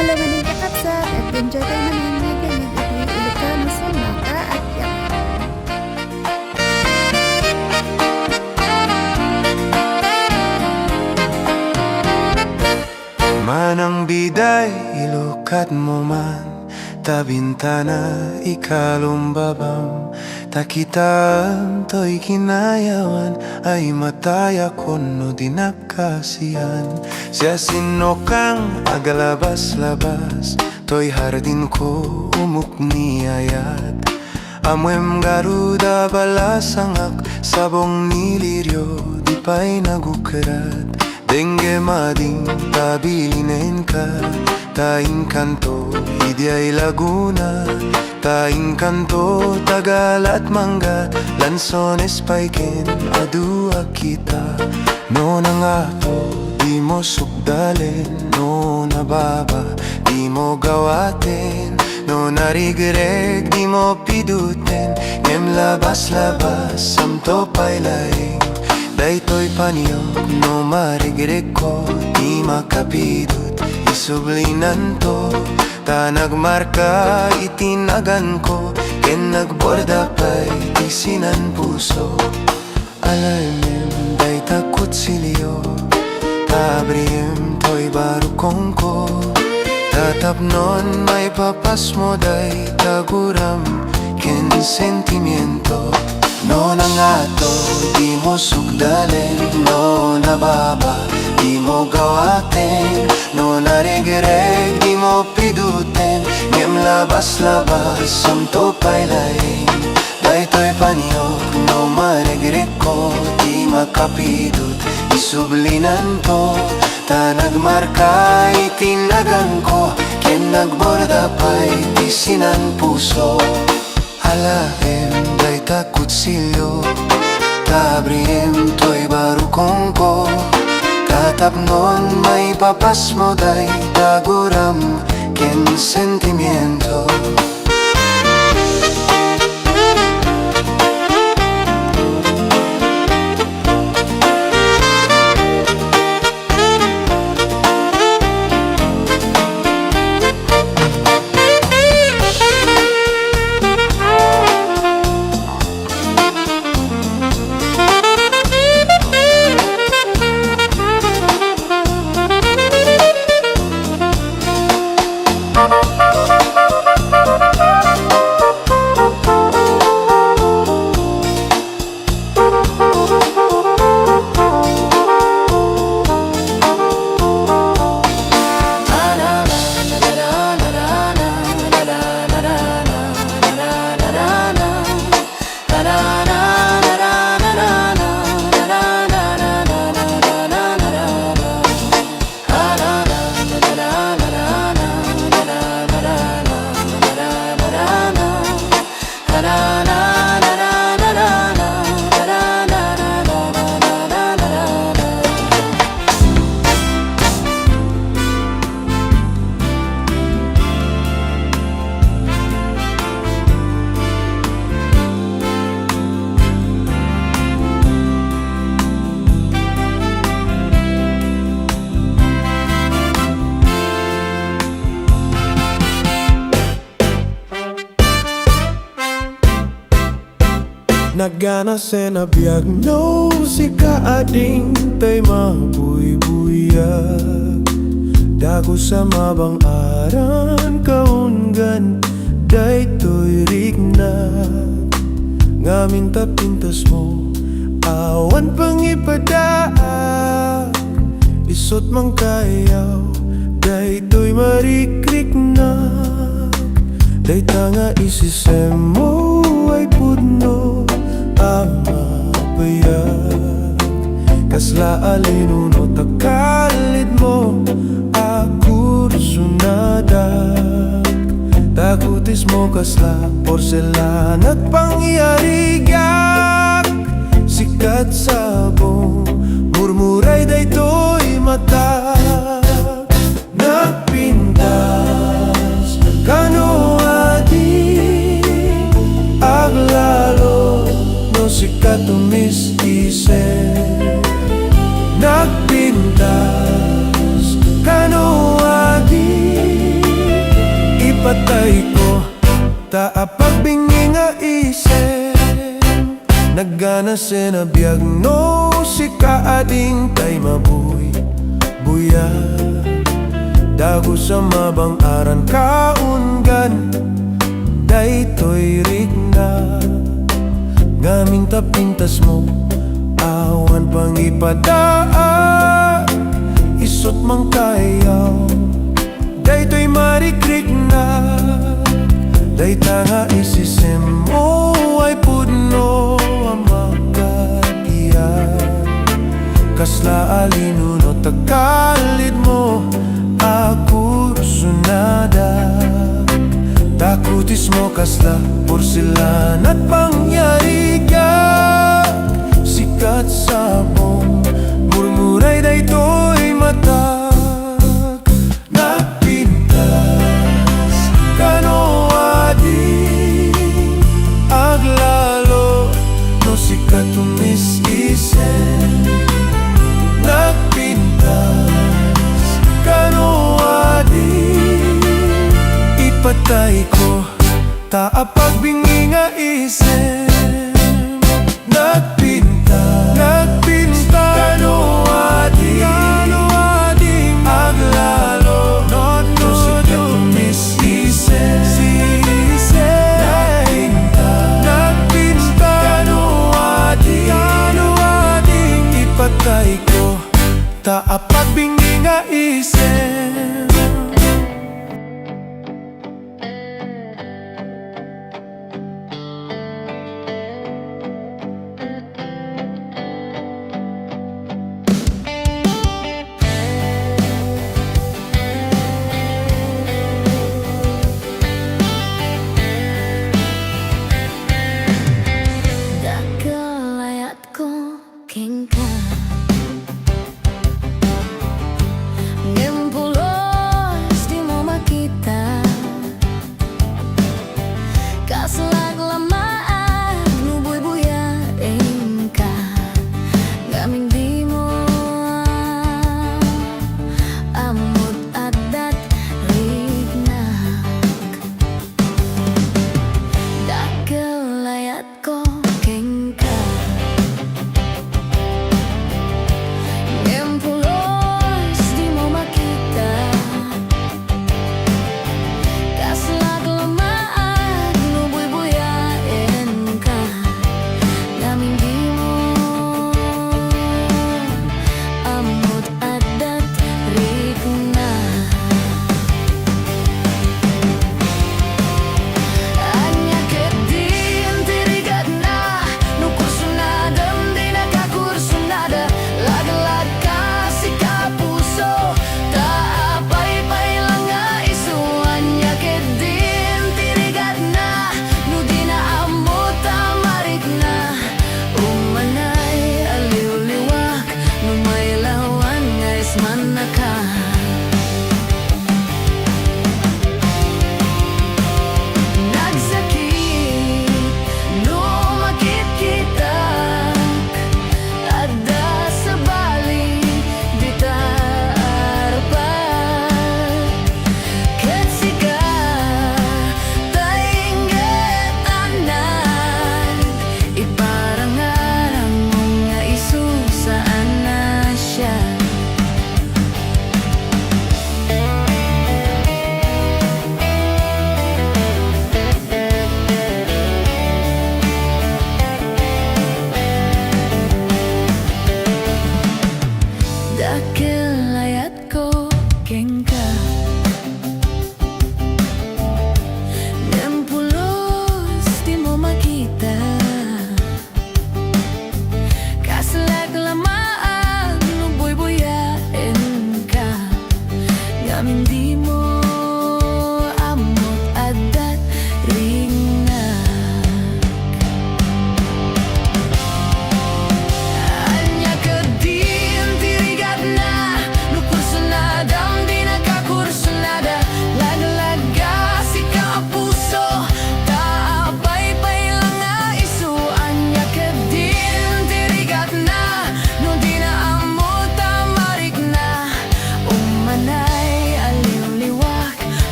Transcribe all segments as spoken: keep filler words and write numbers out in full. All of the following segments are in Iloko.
Hello manen kakabsat, ag-enjoy tayo manen nga ganyan iti Ilocano Summer a Agyaman. Manang biday, ilukatmo man ta bintana ikalumbabam, ta kitaem toy kinayawan, ay matayakon no dinak kasian. Siasinokan agalabas-labas, toy hardinko umukni ayat. Ammoem garud a balasangak, sabong ni lirio, di pay nagukrat. Denggem a ding pabilinenka, ta inkanto idiay Laguna, ta inkanto taga Latmanga, lansones pay ken adu a kita. No nangato, dimo sukdalen, no nababa, dimo gawaten, no narigreg, dimo piduten, ngem labas-labas, samto pay laeng. Daytoy paniok no marigregko, di makapidut, isublinanto, ta nagmarka iti naganko, ken nagborda pay ti sinan puso. Alaemem dayta kutsilio, ta abriem toy barukongko, ta tapnon maipapasmo dayta guram ken sentimiento. No nangato, dimo sukdalen, no nababa, dimo gawaten, no narigreg, dimo piduten, ngem labas-labas, samto pay laeng. Daytoy paniok no marigregko, di makapidut, isublinanto, ta nagmarka iti naganko, ken nagborda pay ti sinan puso. Alaem dayta kutsilio, ta abriem toy barukongko, ta tapnon maipapasmo dayta guram ken sentimiento. Naganasen a biag no sika a dintay mabuybuyag. Dagus a mabang-aran kaunggan daytoy riknak. Ngamin ta pintasmo, awan pangipadaak. Isut' mangkayaw, daytoy marikriknak. Dayta nga isisem mo ay pudno a mabayag. Kasla a linunot a kallidmo a kursunadak. Ta kutismo kasla porselana't pangyarigak. Sikat sabong, murmuray daytoy matak. Nagpintas kano a di aglalo no sika tumis-isip. Nagpintas kano a di Ipatayko ta apagbingngi nga isem. Nagganasen a biag no sika ading tay mabuy-, buya. Dagus a mabang-aran kaunggan daytoy rikna. Ngamin ta pintasmo, awan pangipadaag, isut' mangkayaw daytoy marikrikna. Dayta nga isisemmo ay pudno a makabiag. Kasla a linunot a kallidmo a kursunada. Ta kutismo kasla porselanat pangyariga. Sikat sabong, murmuray daytoy mata. Nagpintas kano adi, aglalo no sika tumis-isem. Nagpintas kano adi, ipatayko ta apagbingngi nga isem. Nagpintas, nagpintas kano adi, kano adi, aglalo no sika tumis-isem. Nagpintas, nagpintas kano adi, kano adi, ipatayko ta apagbingngi nga isem.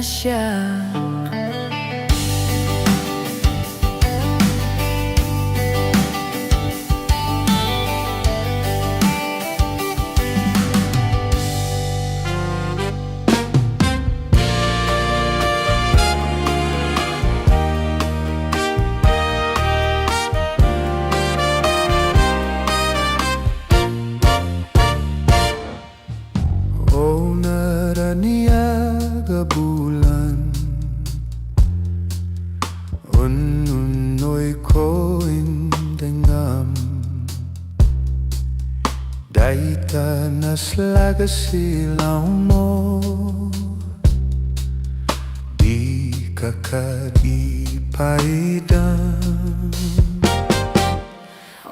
siak. O naraniag a bulan, ununnoyko indengam. Dayta naslag a silawmo, dika kadi paidam.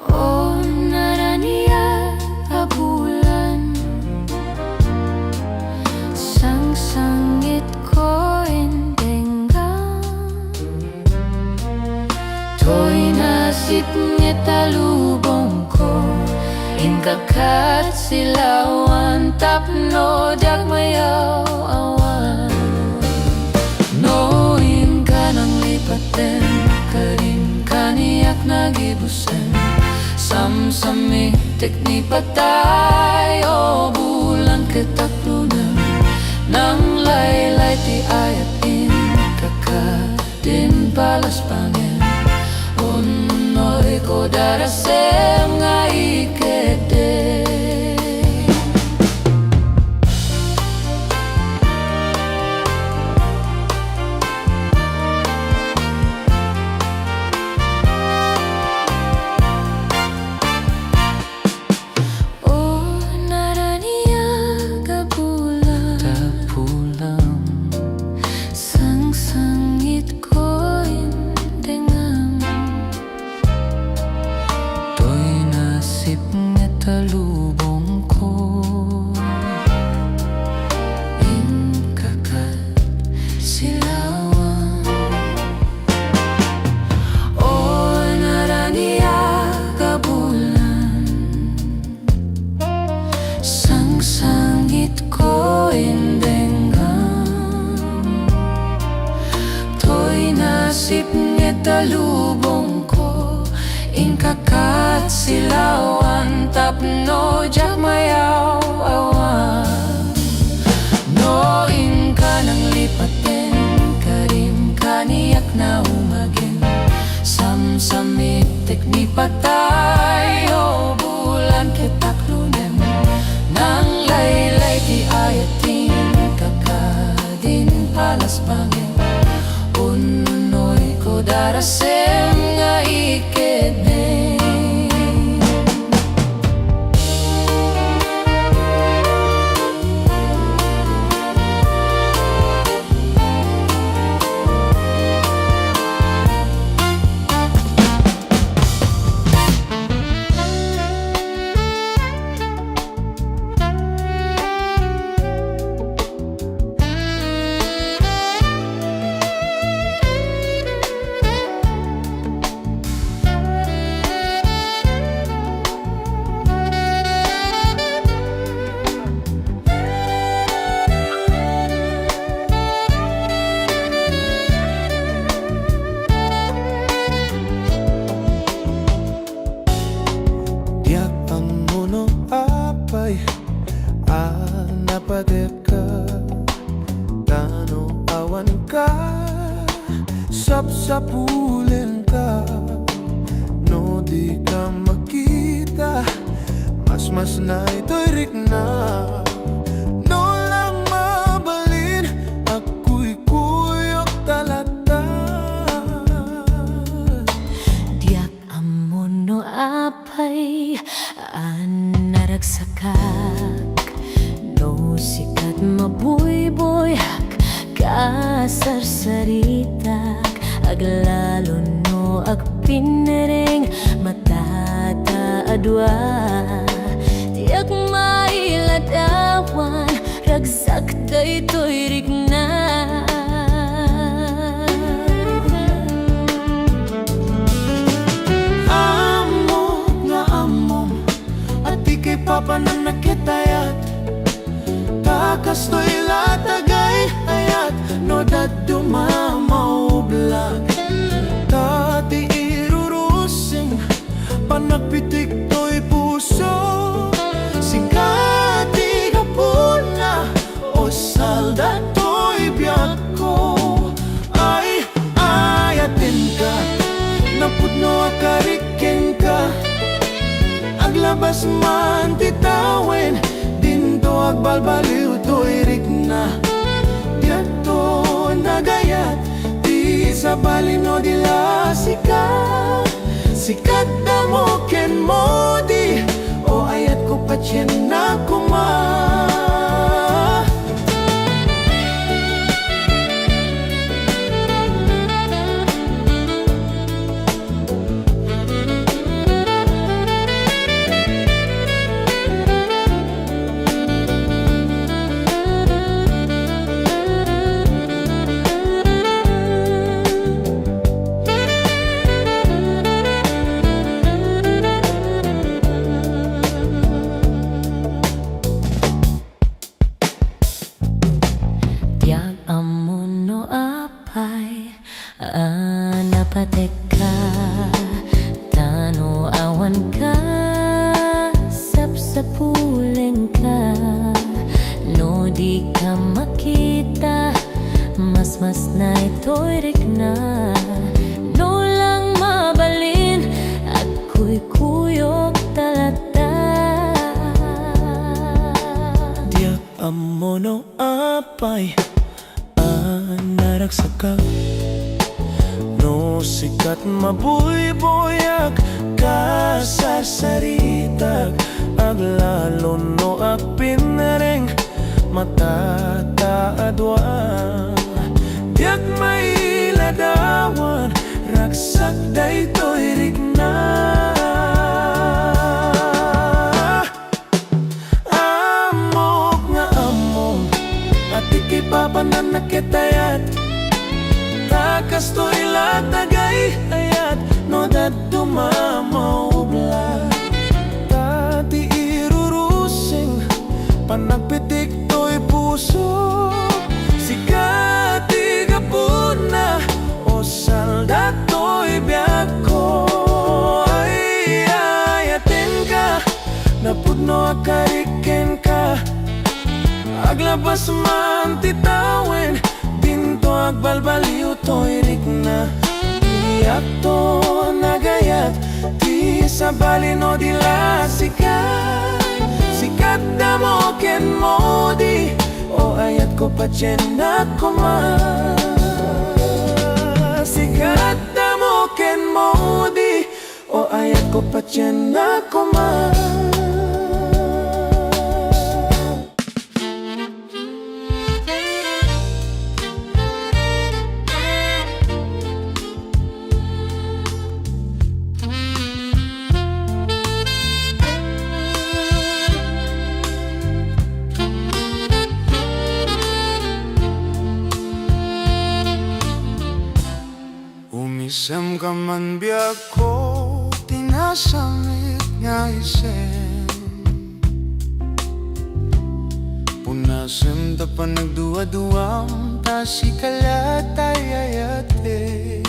O naraniag a bulan, sangsangitko indengam. Toy nasipnget a lubongko, inka ket silawan tapno diak mayaw-awan. No inka nanglipaten, ket inka niak nagibusen, samsamitek ni patay, o bulan, ket taklonem. Nanglaylay ti ayat, inka kadin palaspangen, unnoyko darasem nga iketdeng. O naraniag a bulan, ta bulan, sangsangitko indengam. Toy nasipnget a lubongko, inka ket silawan. O naraniag a bulan, sangsangitko indengam. Toy nasipnget a lubongko, inka ket silawan tapno diak mayaw-awan. No inka nanglipaten, ket inka niak naumagen, samsamitek ni patay, o bulan, ket taklonem. Nanglaylay ti ayat, inka kadin palaspangen, unnoyko darasem nga iketdeng. Diak ammo no apay a napadekka, ta no awanka, sapsapulenka. No dika makita, masmasna itoy rikna. No lang mabalin, agkuykuyokta latta. Diak ammo no apay a naragsakak, no sika ti mabuybuyak, kasarsaritak, aglalo no agpinnereng, matata a dua. Diak mailadawan, ragsak daytoy rikna. Ammok nga ammom a dika ipapanan a ket ayat, ta kastoy la ti agay-ayat. No Labas man ti tawen, dinto agbalbaliw toy rikna. Diakto nagayat ti sabali no di la sika. Sikat damo ken Modi, o ayatko patien na koma. Diak ammo no apay a napatekka, ta no awanka, sapsapulengka. No dika makita, masmasnay toy rikna. No lang mabalin, agkuykuyokta latta. Diak ammo no apay a naragsakak, no sikat mabuybuyak, kasarsaritak, aglalo no agpinreng, matataadwa. Diak mailadawan, ragsak daytoy rikna. Ammok nga ammom a ti kipapananna ket ayat. Ta kastoy la dagiti ayat no dadduma maubla. Ta ti irurusing panagpitik toy puso. Sika ti gapuna, o salda toy biagko. Ay, ayatenka. Napudno a karik kenka, aglabas man ti tawen, dinto agbalbaliw toy rikna. Diakto nagayat ti sabali no di la sika. Sikat damo ken Modi, o ayatko patien na koma. Sikat damo ken Modi, o ayatko patien na koma. Umisemka man biagko, ti nasamit nga isem. Punasem ta panagduaduam, ta sika la ti ayatek.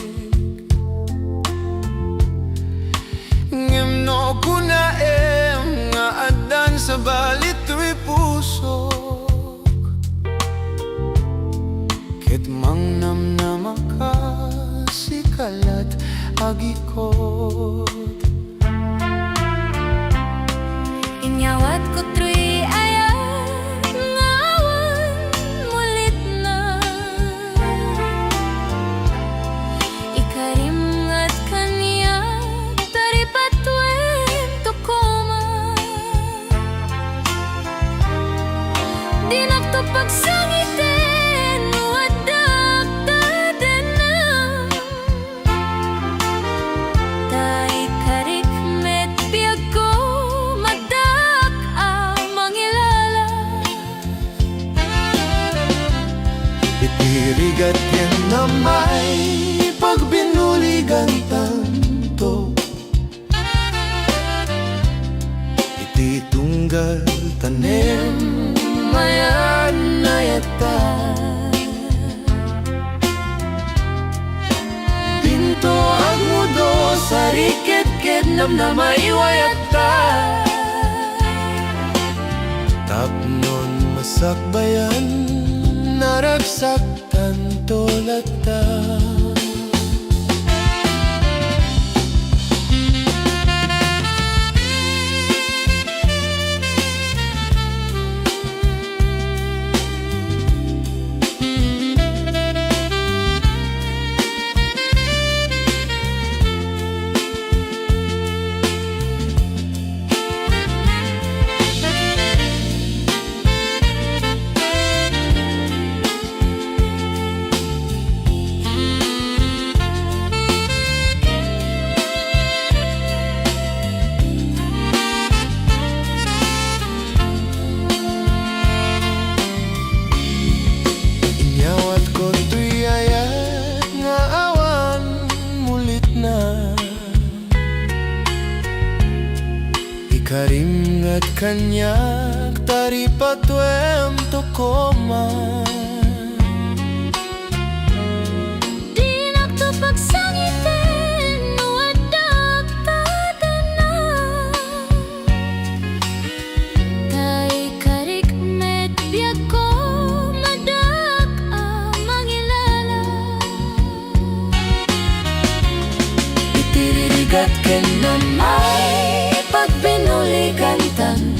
Ngem no kunaem nga addan sabali toy pusok, ket mangnamnamaka, sika lat agikot. Inyawatko toy ayat nga awan mulitna. Ikarim nga kaniak, taripatuem to koma. Dinakto pagsangiten no addak daddennam. Ta ikarik met biagko, maddak a mangilala. Iti rigat ken amay, pagbinuligantanto. Iti tunggal tanem, ayan-ayatta. Dinto agmudo, sariketket, namnama, iwayatta. Tapnon masakbayan, naragsak tanto latta. Kaniak, taripatuemto koma. Dinakto pagsangiten no addak tatenna. Ta ikarik met biagko, addak a mangilala. Iti ririgat ken namay, pagbinuligantanto.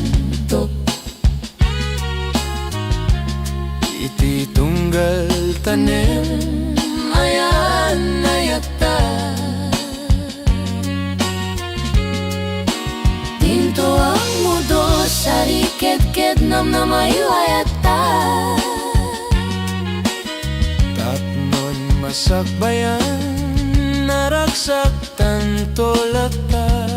Iti tunggal tanem, ayan-ayatta. Dinto ammudo, sarikedked, namnamayo ayatta. Tapno masakbayan, naragsak tanto latta.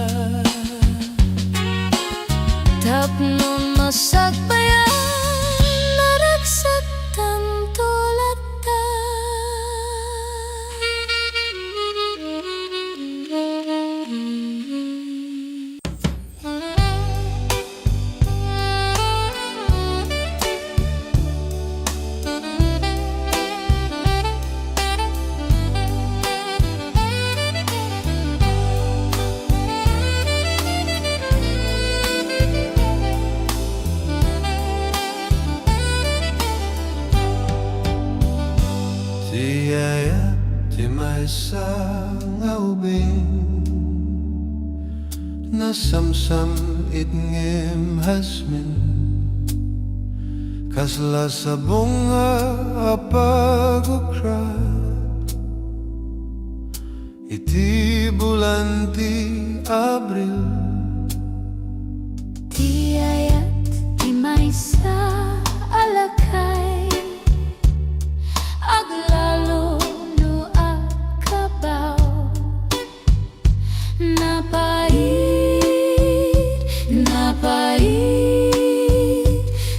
Tapno masakbayan, naragsak tanto latta. Ti ayat ti maysa nga ubing. Nasamsam it ngem hasmin, kasla sabong nga apagukrat iti bulan ti Abril. Ti ayat ti maysa a lakay, aglalo no agkabaw. Napait, napait,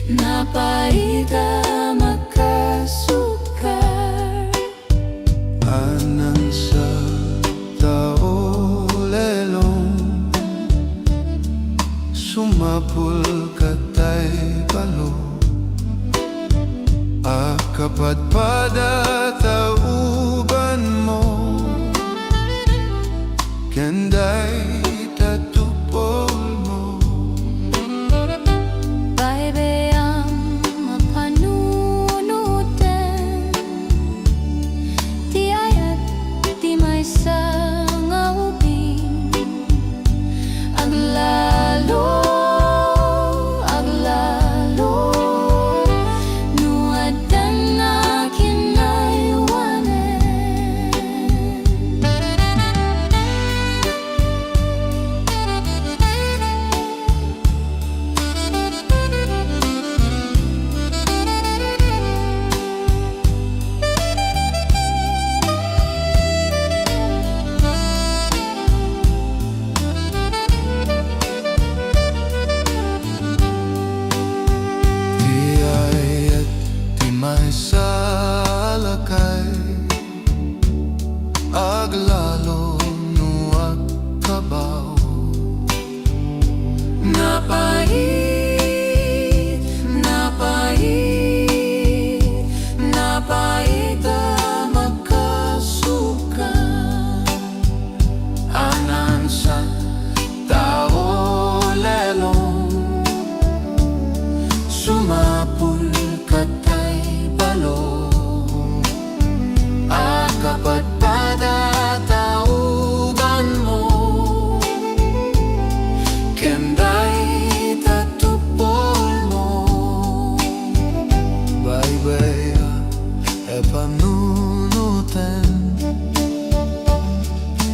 napait a makasukar. Anansa, tao lelong, sumapul katay balo. Akapadpada ta ubanmo ken dayta tupolmo. Baybay-am a panunoten, ti ayat ti maysa nga ubing. Aglalo, aglalo, no addan a kinaywanen. Ti ayat ti maysa a lakay, aglalo no agkabaw. Napait, napait, napait a makasukar. Anansa, tao lelong, sumapul katay balo. Akapadpada ta ubanmo ken dayta tupolmo. Baybay-a a panunoten.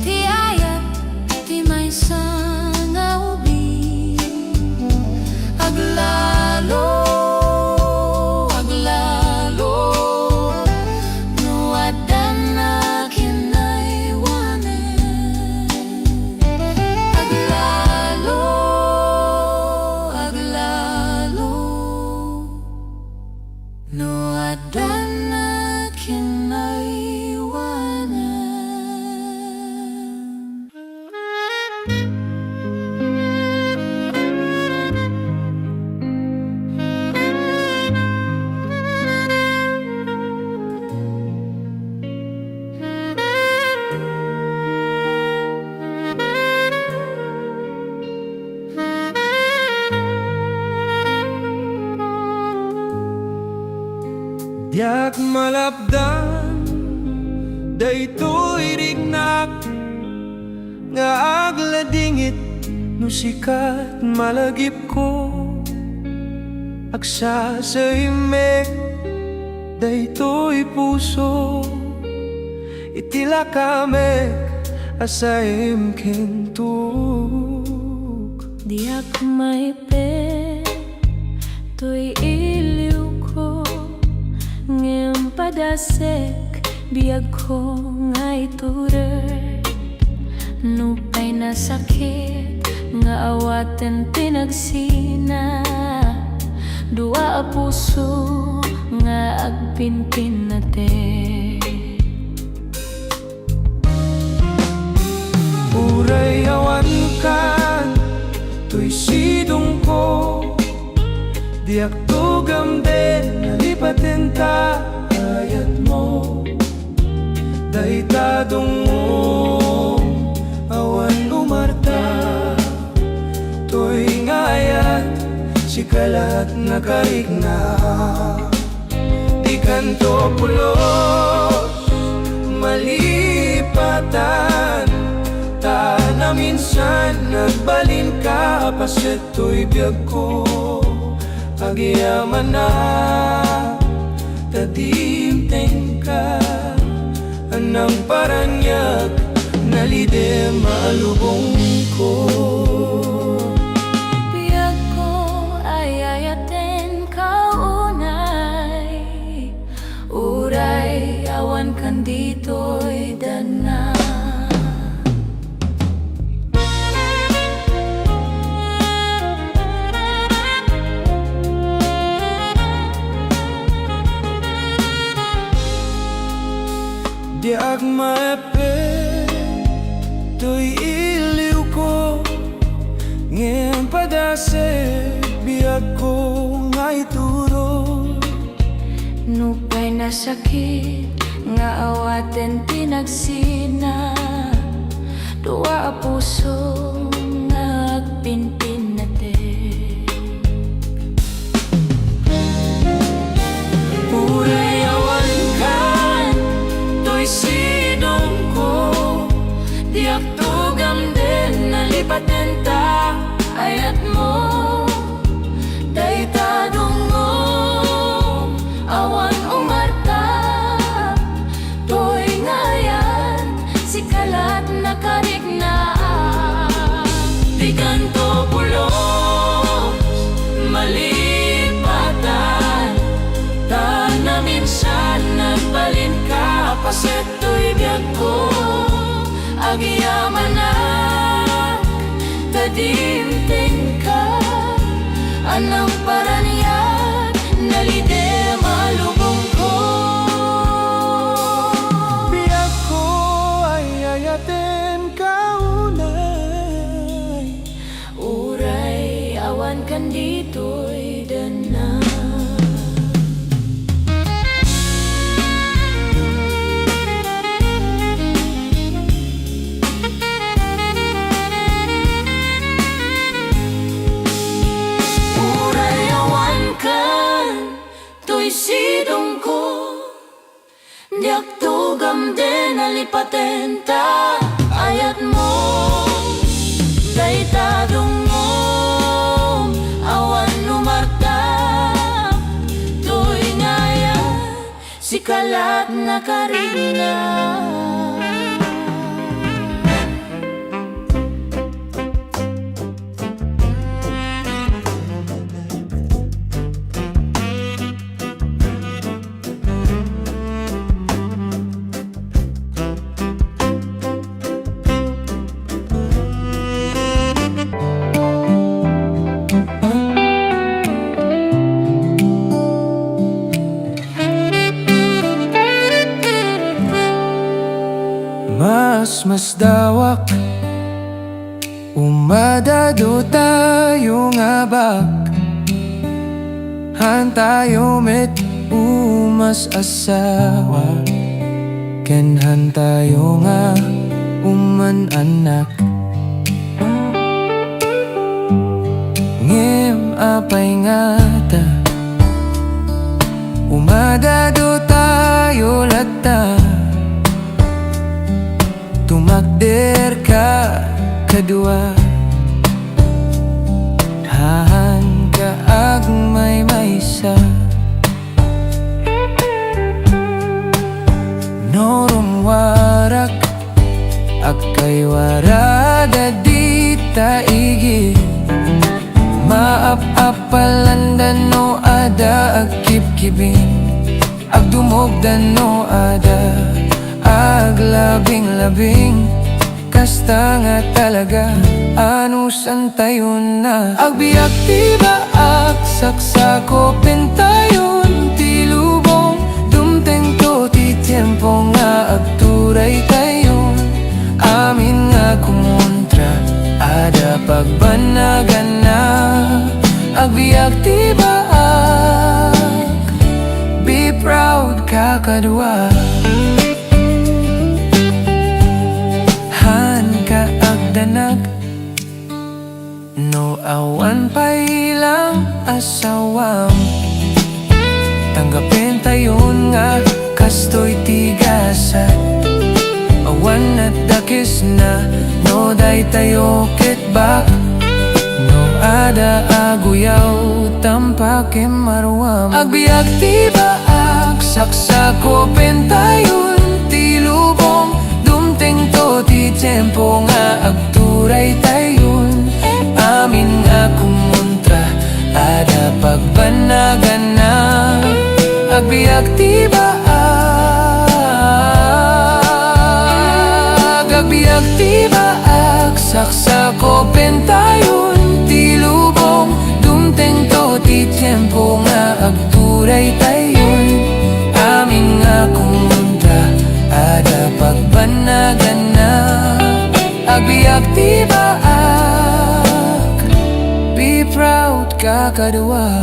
Ti ayat ti maysa nga ubing. Aglalo, aglalo. Diak malapdan daytoy riknak nga agladingit no sika ti malagipko. Agsasaimek daytoy puso iti lakamek a saim ken tuk. Diak maipit toy iliwko, ngem padasek biagko nga itured. Nupay nasakit nga awaten ti nagsina, dua a puso nga agpinpinnatek. Uray awan kan toy sidongko, diak tugamden nalipaten ta ayatmo. Dayta dungngom, awan umarta toy nga ayat, sika la't nakarikna. Dikanto pulos malipatan, ta naminsan nagbalinka a paset toy biagko. Agyamanak ta dimtengka, a nangparaniag nalidem a lubongko. Biagko, ay-ayatenka unay, uray awan kan ditoy danna. Diak maipit toy iliwko, ngem padasek biagko nga iturod. Nupay nasakit nga awaten ti nagsina, dua a puso nga agpinpinnatek. Uray awan kan toy sidongko, diak tugamden nalipaten ta ayatmo. Dayta dungngom, awan umarta toy nga ayat, sika la't nakarikna. Dikanto pulos malipatan, ta naminsan nagbalinka a paset toy biagko. Agyamanak ta dimtengka, a nangparaniag nalidem a lubongko. Biagko, ay-ayatenka unay, uray awan kan ditoy danna. Uray awan kan toy sidongko, diak tugamden nalipaten ta ayatmo. Dayta dungngom, awan umarta toy nga ayat, sika la't nakarikna. Masmasdawak, umadado tayo nga abak, hantayo met umas-asawa, ken hantayo nga uman-annak. Ngem apay ngata, Umadado tayo latta, tumakder ka kadua. Haan ka agmaymaysa. No rummuarak, agkaywarada dita igid. Maap-apalanda no adda agkibkibin. Agdumogda no adda aglabinglabing. Kasta nga talaga, anusantayonna. Agbiag ti baak, saksakupen tayon ti lubong. Dumtengto ti tiempo nga agturaytayon. Amin nga kumontra, adda pagbannaganna. Agbiag ti baak, be proud ka kadua. Haan ka agdanag no awan pay lang asawam. Tanggapentayon nga kastoy ti gasat. Awan a dakesna no daytayo ket bak. No adda aguyaw, tampakem maruam. Agbiag ti baak, saksakupentayon ti lubong. Dumtengto ti tiempo nga agturaytayon. Amin nga kumontra, adda pagbannaganna. Agbiag ti baak, agbiag ti baak, saksakupentayon ti lubong. Dumtengto ti tiempo nga agturaytayon. Amin nga kumontra, adda pagbannaganna. Agbiag ti baak, be proud ka kadua.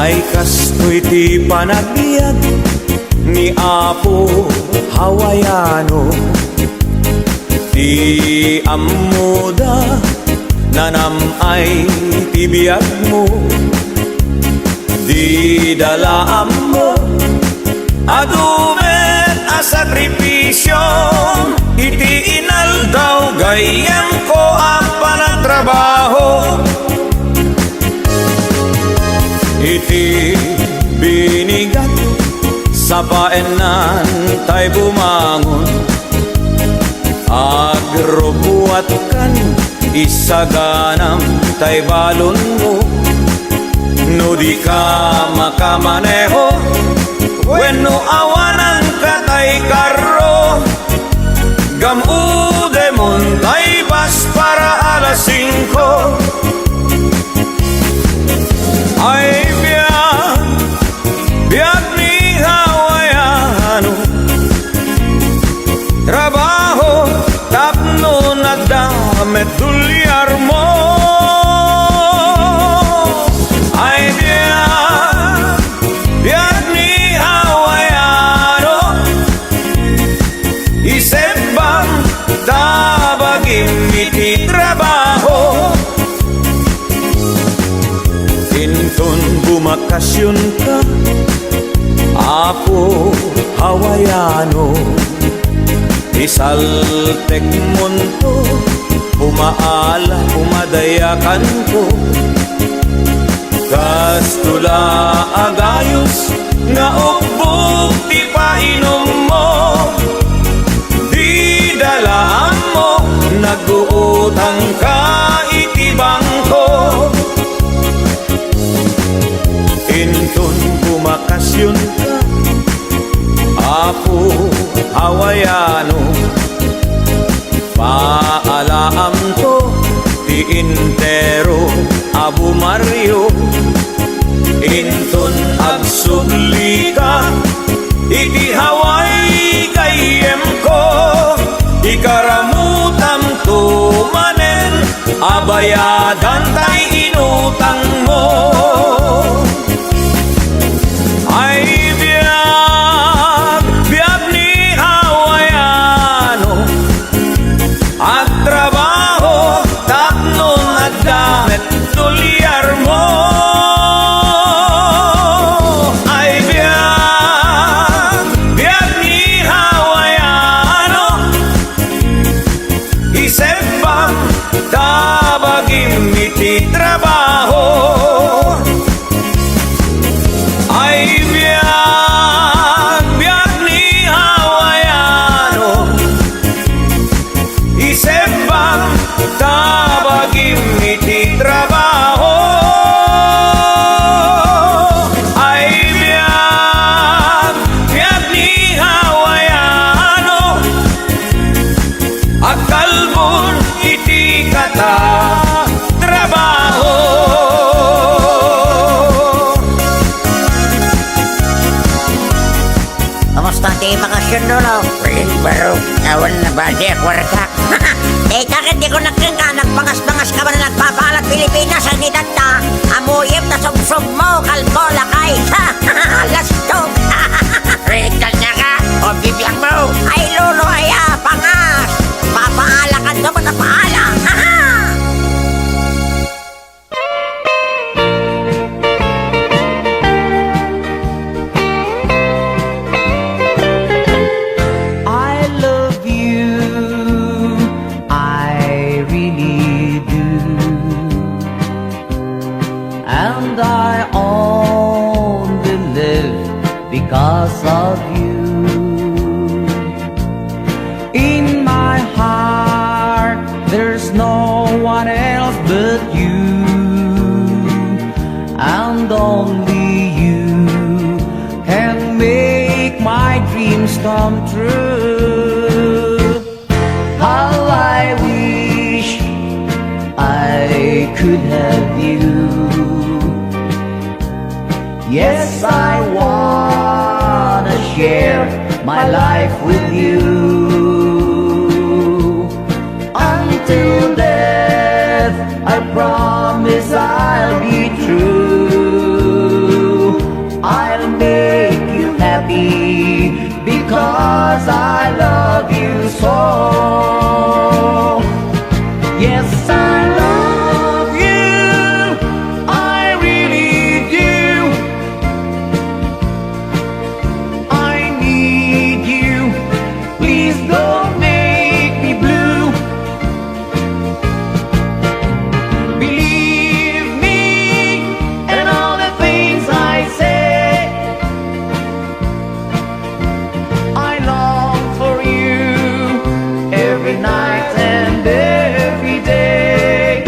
Ay, kastoy ti panagbiag ni Apo Hawaiano. Ti ammoda, nanam-ay ti biagmo. Dida la ammo, adu met a sakripisio iti inaldaw gayyemko a panagtrabaho. Iti binigat, sapaennan tay bumangon. Agrubuatkan, isaganam tay balonmo. No dika makamaneho wenno awananka tay karro, gam-udemon tay bus para alas singko. Ay, biag, biag ni Hawaiano. Trabaho tapno nadda met dolyarmo. Ay, biag, biag ni Hawaiano. Isebbang ta bagim iti trabaho. Inton bumakasionka, Apo Hawaiano, isaltekmonto, umaala, umadayakanto. Kastoy la a gayos nga ubbog ti painummo. Dida la ammo, nag-uutangka iti bangko. Inton bumakasionka, Apo Hawaiano, paalaamto ti entero a bumaryo. Inton agsublika iti Hawaii Abayadan tay inutangmo. Ay biag, biag ni Hawaiano. Agtrabaho tapno adda met tulyarmo. Ay biag, biag ni Hawaiano. Isebbang ta bagim iti trabaho. Ay biag, biag ni Hawaiano. Isebbang ta bagim iti trabaho. Ay biag, biag ni Hawaiano. Agkalbon iti kata trabaho. Kumusta ti bakasyon, Lolo? Ay, baro, awan na ba di kwarta? Eh, bakit di ko nagkengka, nagbangas-bangas ka ba na nagpapaalat Pilipinas, ang edad ta? Amuyem ta subsub mo, kalbo, lakay. Lastog. Rikal niya ka, o bibiang mo. Ay, Lolo, aya, pangas. Papaala ka, doon mo na paala. I love you, I really do. And I only live because of you. In my heart, there's no one else but you, and only you can make my dreams come true. How I wish I could have you. Yes, I wanna share my life with you. Until death, I promise I'll be true. I'll make you happy because I love you so. Yes, I love you. I really do. I need you. Please don't make me blue. Believe me and all the things I say. I long for you every night and every day.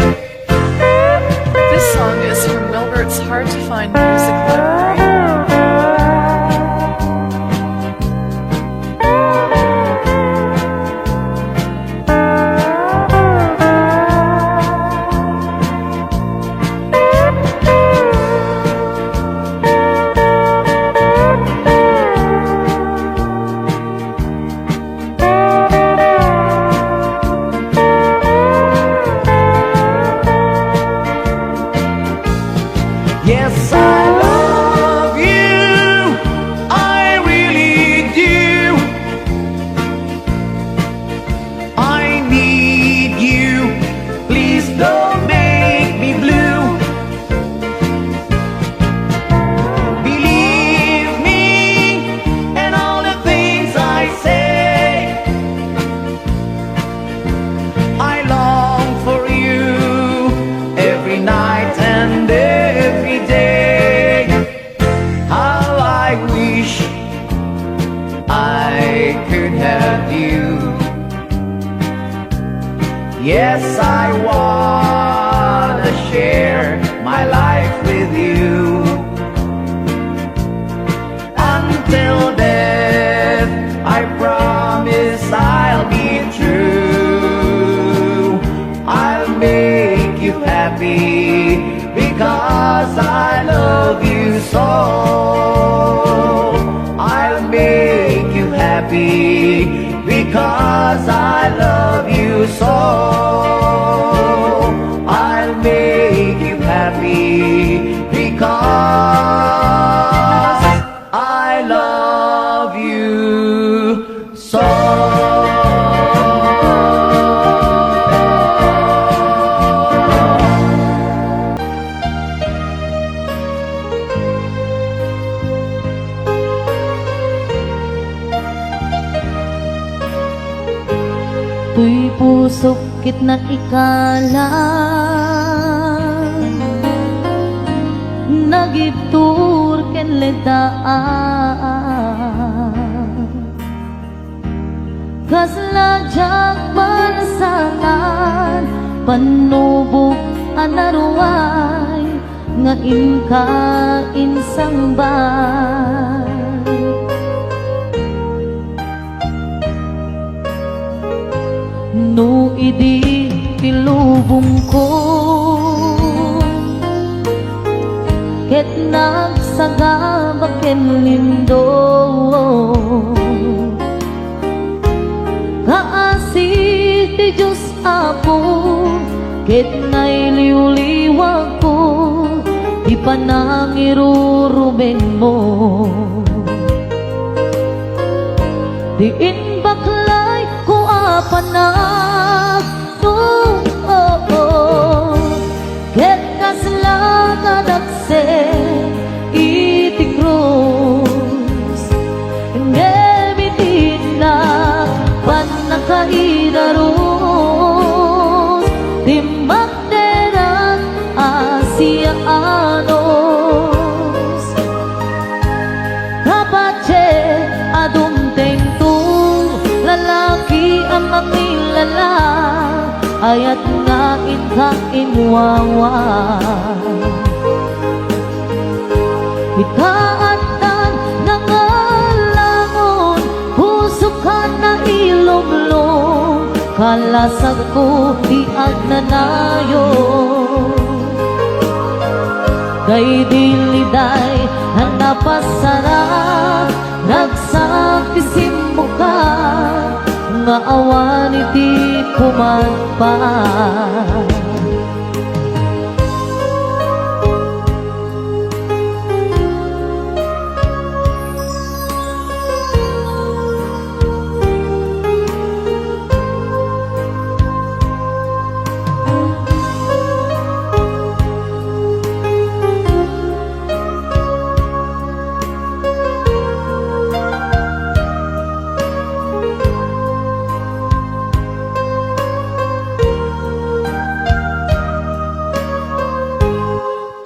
This song is from Wilbert's Hard to Find Music Library. Yes, I love you. I really do. I need you. Please don't make me blue. Believe me and all the things I say. I long for you every night and every day. How I wish I could have you. Yes, I wanna share my life with you. Until death, I promise I'll be true. I'll make you happy because I love you so. I'll make you happy because I love you so. Toy pusok ket naikalang, nagibtur ken leddaan. Kasla diak malasatan, pannubok a naruay, nga inka insangbaay. No idi ti lubongko ket nagsagaba ken lindong, kaasi ti Dios Apo, ket nailiwliwagko ti panangirurumenmo. Diin baklayko a panagtuo, ket kasla kadakse iti krus. Ngem iti innak pannakaidarus, dimmakderak a siaanus. Kapatien a dumtengto, lalaki a mangilala, ayat nga inka inwawa. Ita addan nangalangon, pusok a nailumlom, kalasagko ti agnanayon. Daydi liday a napasarag, ragsak ti simmoka, nga awan iti pumagpa.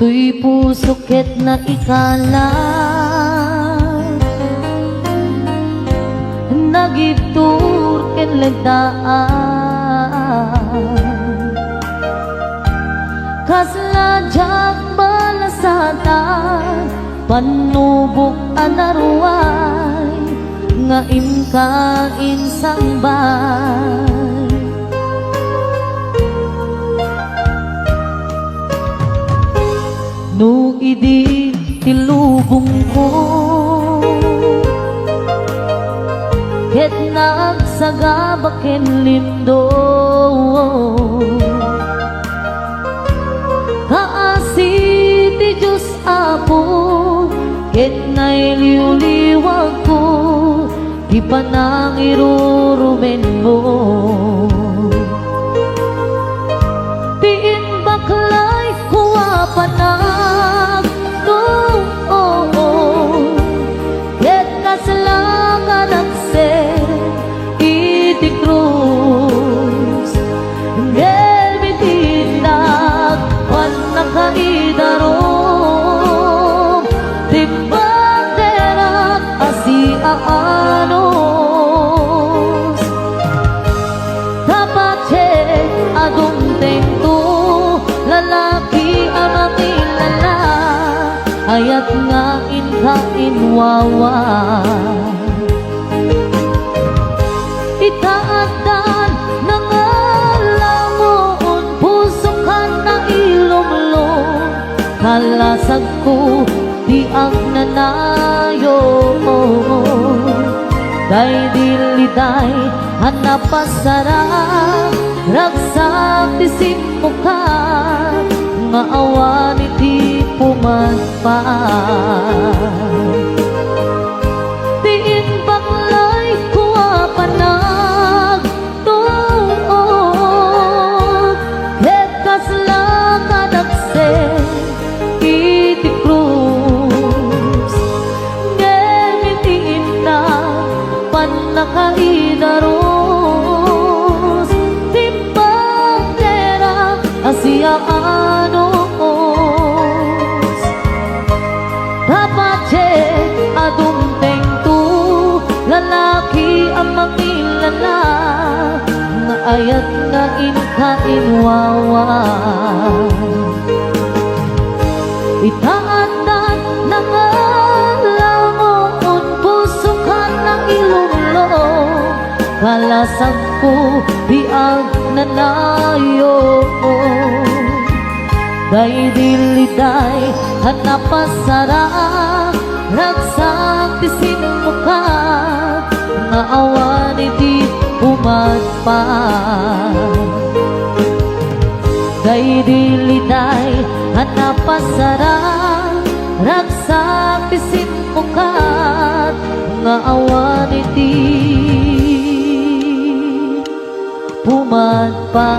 Toy pusok ket naikalang, nagibtur ken leddaan. Kasla diak malasatan, pannubok a naruay, nga inka insangbaay. No idi ti lubongko ket nagsagaba ken lindong, kaasi ti Dios Apo, ket nailiwliwagko ti panangirurumenmo. Ti imbaklayko a panagtuo, ket kasla kadakse iti krus. Ngem iti innak pannakaidarum, dimmakderak a siaanus. Kapatien a dumtengto, lalaki a mangilala, ayat nga inka inwawa. Ita addan nangalangon, pusok a nailumlom, kalasagko ti agnanayon. Daydi liday a napasarag, ragsak ti simmoka, nga awan iti pumagpa. Ti imbaklayko a panagtuo, ket kasla kadakse iti krus. Ngem iti innak pannakaidarus, Ayat nga inka inwawa. Ita addan nangalamon, puso ka nailumlo, kalasagko ti agnanayon. Daydi liday a napasara, ragsak ti simmukat nga awan iti pumadpad. Daydi liday a napasara, ragsak ti simmukat nga awan iti pumadpad.